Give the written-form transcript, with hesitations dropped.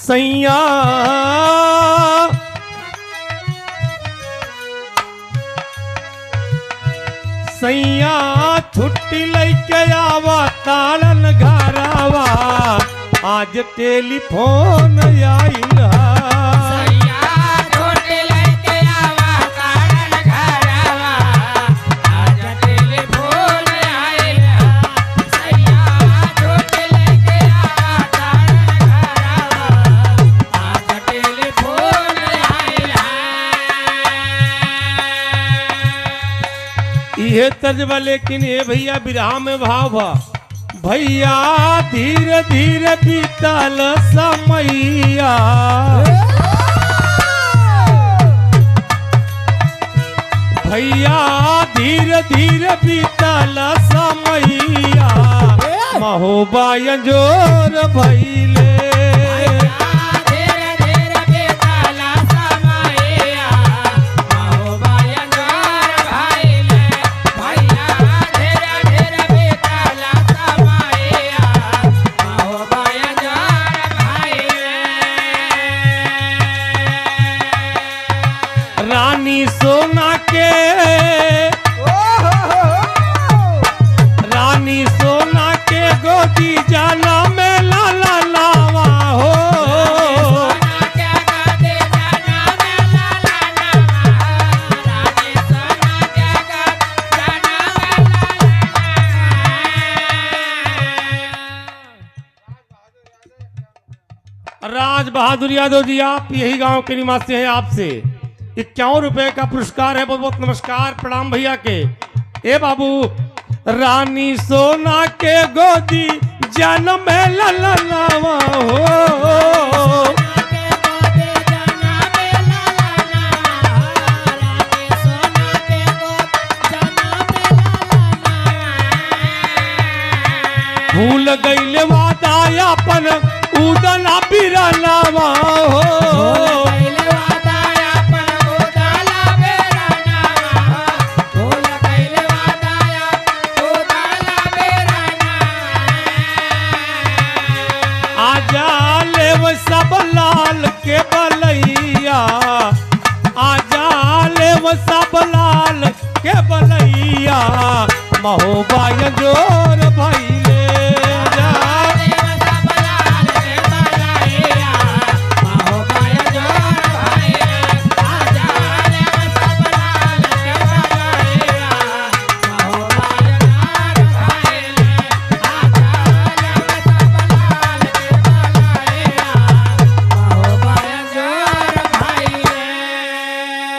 सैया सैया छुट्टी लेके आवा तालन घरवा आज टेलीफोन आइल। सैया छुट्टी लेके आवा तालन घरवा आज टेलीफोन आइल। सैया छुट्टी लेके आवा तालन घरवा आज टेलीफोन आइल। ये तर्जबा लेकिन ये भैया विरहा में भाव भा भैया धीरे धीरे बीतल समैया भैया धीरे धीरे बीतल समैया महोबा अंजोर भइले। रानी सोना के रानी सोना के गोदी जाना में लाला लावा हो। राज बहादुर यादव जी आप यही गांव के निवासी हैं, आपसे 51 रुपए का पुरस्कार है। बहुत बहुत नमस्कार प्रणाम भैया के। ए बाबू रानी सोना के गोदी जन्म ललनावा हो। भूल गईले वादा अपन उदना बिरनावा हो। आजा लेव सब लाल के बलैया आजा लेव सब लाल के बलैया महोबा अंजोर भैया।